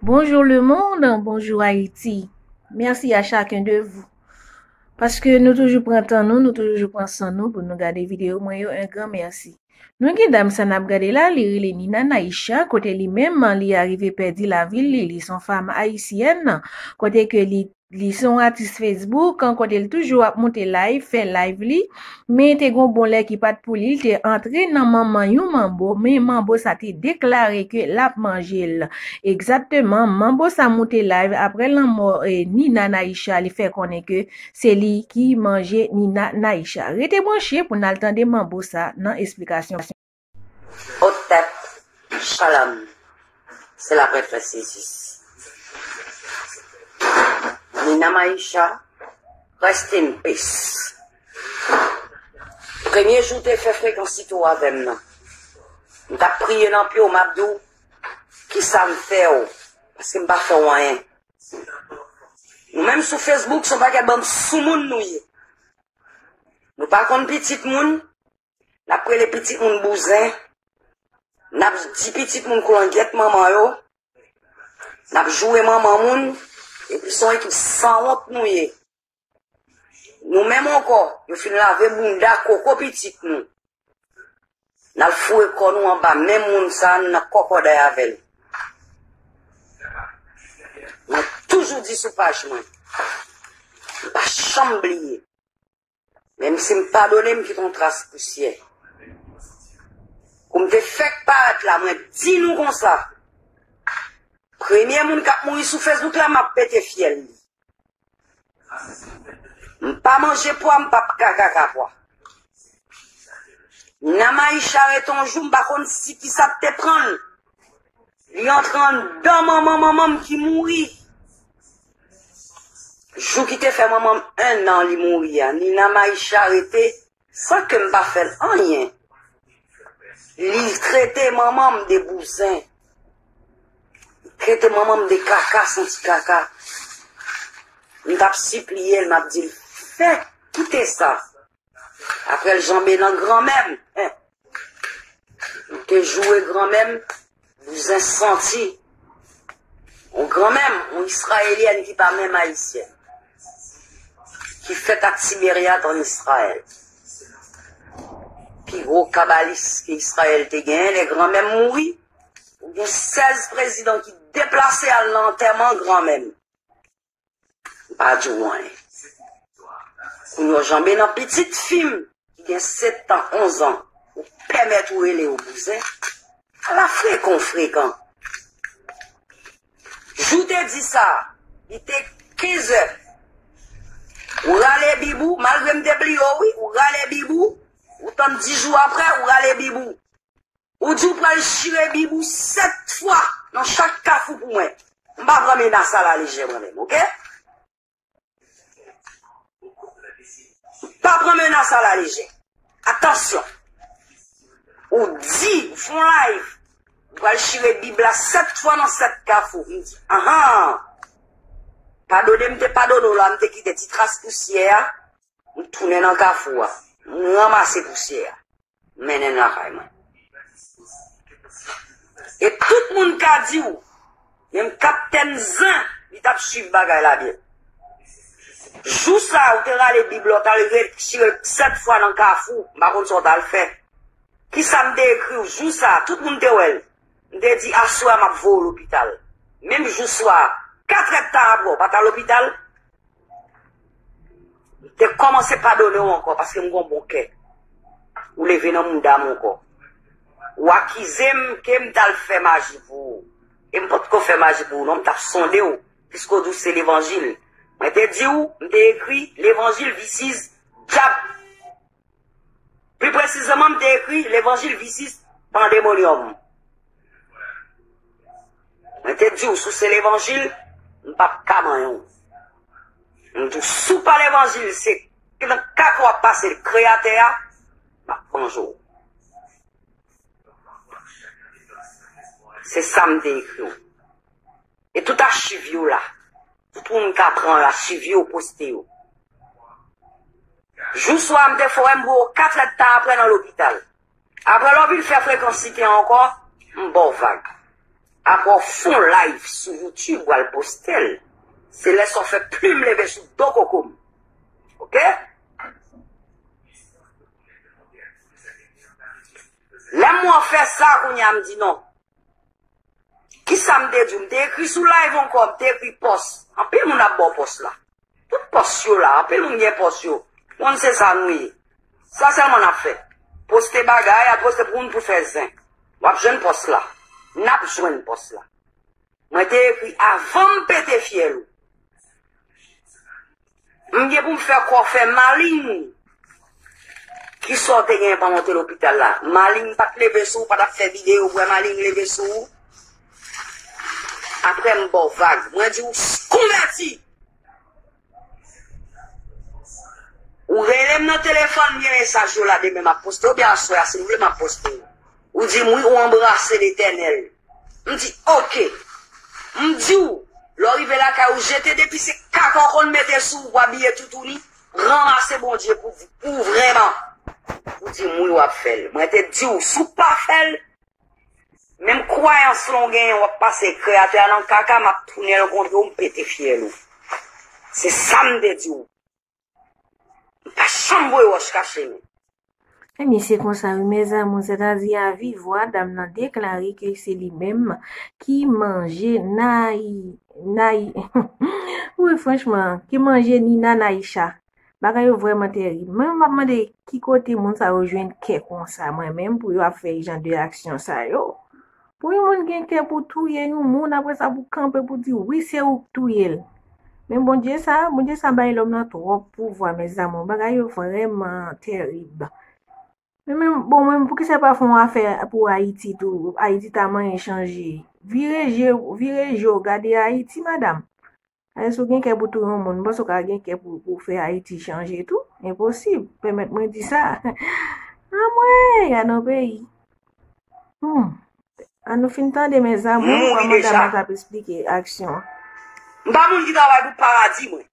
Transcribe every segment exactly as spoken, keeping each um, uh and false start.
Bonjour le monde, bonjour Haïti. Merci à chacun de vous. Paske nou toujou pran tan nou, nou toujou pran san nou pou nou gade videyo mwen yo, un grand merci. Nou gen dam sa n ap gade la, li rele Nina Naïcha, kote li menm, li arive pèdi lavi li, li se yon fanm ayisyèn, kote ke li, li se yon atis Facebook, kote li toujou ap monte live, fè live li, men te gon bon lè ki pa t pou li, li te antre nan manman yon manbo, men manbo sa te deklare ke l ap manje l. Egzakteman, manbo sa monte live apre lanmò, eh, Nina Naïcha, li fè konnen ke se li ki manje Nina Naïcha. Rete branche pou n al tande manbo sa nan esplikasyon. Otep, shalom, se la prêtresse Isis. Nina Maisha, rest in peace. Premye jou te fè frekansi tou avè m nan, m t ap priye nan pye w, m ap di w, kisa m fè w? Paske m pa fè w anyen. Nou menm sou Facebook, se yon pakèt bann soumoun nou ye. Nou pa konn pitit moun, n ap rele pitit moun bouzen, n ap di pitit moun koulangyèt manman yo, n ap joure manman moun, epi se yon ekip sanwont nou ye. Nou menm ankò, yo fin lave bounda koko pitit nou. N al foure kò nou anba men moun sa, n nan kòkòday avè l. Mwen toujou di sou paj mwen, m pa janm bliye. Menm si m padone, m kite yon tras pousyè. Kou m te fèk parèt la, mwen di nou konsa, premye moun k ap mouri sou Facebook la, m ap pete fyèl li. M pa manje pwa, m p ap ka kaka pwa. Nina Maisha rete yon jou, m pa konn si kisa k te pran l. Li antre anndan manman manman m ki mouri. Jou ki te fè manman m en an li mouri a, Nina Maisha rete san ke m pa fè l anyen. Li trete manman m de bouzen. Li trete manman m de kaka, santi kaka. M t ap sipliye l, m ap di l, fè, kite sa. Apre l janbe nan granmè m. Hein. Li te joure granmè m, bouzen santi. Yon granmè m, yon Izrayelyèn ki pa menm Ayisyèn. Ki fèt ak Tiberyad ann Izrayèl. Pi gwo kabalis ke Izrayèl te genyen, lè granmè m mouri, ou gen sèz prezidan ki deplase al nan antèman granmè m. M pa di w anyen. Kounye w janbe nan pitit fi m ki gen sèt an, onz an, ou pèmèt ou rele yo bouzen. Ala frekan w frekan. Jou te di sa, li te kenz è. Ou rale bib ou, malgre m te bliye w, wi, ou rale bib ou, ou tann dis jou apre, ou rale bib ou. Ou di w pral chire bib ou sèt fwa nan chak kafou pou mwen. M pa pran menas a la lejè mwen menm, oke? M pa pran menas a la lejè. Atansyon. Ou di, ou fè yon live, ou pral chire bib la sèt fwa nan sèt kafou. M di, anhan. Padone m te padone w la, m te kite ti tras pousyè a, m tounen nan kafou a. M ranmase pousyè a. Mennen l lakay mwen. E tout moun ka di w, menm Kaptèn Zen, li t ap swiv bagay la byen. Jou sa a, ou te rale bib la, w t al retire l sèt fwa nan kafou, m pa konn sa w t al fè. Kisa m te ekri w jou sa a, tout moun te wè l. M te di, aswè a m ap voye w lopital. Menm jou swa a, katrè tan apre, w pa t al lopital? M te kòmanse padone w ankò paske m gon bon kè. Ou leve nan mouda m ankò. Ou akize m ke m t al fè maji pou ou. E m potko fè maji pou ou non, m t ap sonde w, piske w di w se levanjil. Mwen te di w, m te ekri levanjil visis dyab. Pli presizeman, m te ekri levanjil visis pandemonium. Mwen te di w, si w se levanjil, m p ap ka manyen w. M di w, si w pa levanjil, se nan kaka w ap pase l Kreyatè a, m ap vanje w. Se sa m te ekri w. E tout achiv yo la. Tout moun ka pran achiv yo, poste yo. Jou swa m te fè w, m voye w katrè tan apre nan lopital. Apre lè w vin fè frekans site ankò, m ba w vag. Apre w fè yon live sou YouTube, w al poste l. Se lè sa w fè plim leve sou do koko m. Oke? Lè m wè w fè sa, kounye a m di non. Kisa m te di w? M te ekri sou live ankò, m te ekri pòs. Anpil moun ap ba w pòs la. Tout pòs yo la, anpil moun gen pòs yo. Moun se sa nou ye. Sa sèlman n ap fè. Poste bagay, al poste pou moun pou fè zen. W ap jwenn pòs la. N ap jwenn pòs la. Mwen te ekri avan m pete fyèl ou. M gen pou m fè kò fè malin. Kisa w te gen pandan w te lopital la? Malin pa t leve sou ou, pa t ap fè videyo pou wè malin leve sou ou? Apre m ba w vag. Mwen di w konvèti. Ou rele m nan telefòn, m gen mesaj yo la, demen m ap poste, oubyen aswè a, si w vle m ap poste yo. Ou di m wi, ou anbrase Letènèl. M di oke. M di w, lè w rive lakay ou, jete depi se kaka w konn mete sou ou, abiye toutouni, ranmase Bondye pou, pou ou vrèman. Ou di m wi, w ap fè l. Mwen te di w, si w pa fè l, menm kwayans lan w genyen, w ap pase Kreyatè a nan kaka, m ap tounen rankontre w, m pete fyèl ou. Se sa m te di w. M pa janm voye wòch kache men. Ebyen, se konsa wi, mes amours, sètadi a vi vwa dam nan deklare ke se li menm ki manje Nayi, Nayi, wi, franchman, ki manje Nina Naïcha. Bagay yo vrèman tèrib. Mwen menm m ap mande ki kote moun sa yo jwenn kè konsa, mwen menm, pou yo ap fè jan de aksyon sa yo. Pou yon moun gen kè pou touye yon moun, apre sa pou kanpe pou di wi se ou k touye l. Men Bondye sa, Bondye sa bay lòm nan twòp pouvwa, mes amours. Bagay yo vrèman tèrib. Men men bon, men poukisa pa fè yon afè pou Ayiti tou? Ayiti ta manyen chanje. Vire je, vire je w gade Ayiti, madanm. Ayiti, si w gen kè pou touye yon moun, m panse w ka gen kè pou, pou fè Ayiti chanje tou. Enposib. Pèmèt mwen di sa. Anmwey, a nan peyi. Hmm. An nou fin tande, mes amours, kòman dam nan t ap esplike aksyon an. M pa moun ki travay pou paradi, mwen.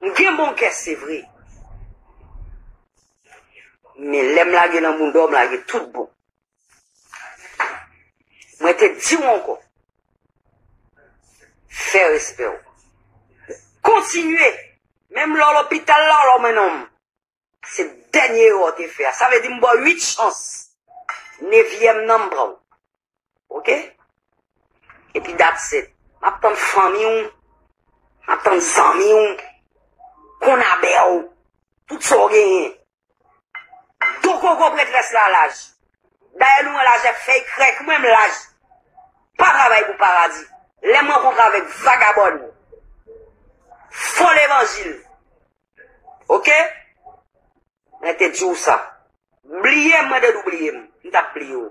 M gen bon kè, se vre. Men lè m lage nan bounda w, m lage tout bon. Mwen te di w ankò. Fè respè w. Kontinye. Menm lè w lopital la, w lè w mennen w. Se dènye erè w te fè a. Sa vle di m ba w uit chans. Nevyèm nan m pran w. Oke? Epi that's it. M ap tann fanmi w. M ap tann zanmi w. Konabè w. Tout sa w genyen. Don koko pretrès la laj. Dayè nou wè lajè fèy krèk mwen m laj. Pa travay pou paradi. Lè m rankontre avèk vagabòn. Fo levanjil. Oke? Mwen te di w sa. Bliye m, mwen te di w bliye m. M t ap bliye w.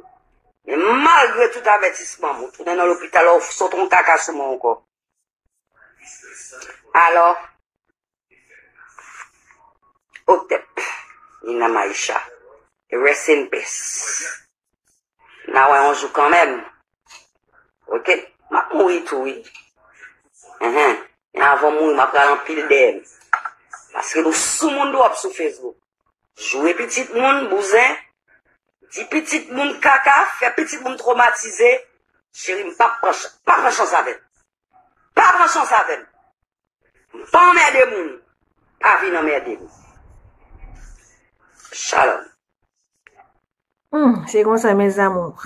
Men malgre tout avètisman m, ou tounen nan lopital la, w sot yon kaka sou mwen ankò. Alò, otèp, Nina Maisha, rest in peace. N a wè yon jou kanmenm. Oke? M ap mouri tou, wi. Enhen. Men avan m mouri, m ap pral anpil dèyè m. Paske nou sou moun dwòp sou Facebook. Joure pitit moun, bouzen. Di pitit moun kaka, fè pitit moun twomatize. Cheri m, pa pran, pa pran chans avè m. Pa pran chans avè m. M pa anmède moun. Pa vin anmède m. Shalom. Hmm, se konsa, mes amours.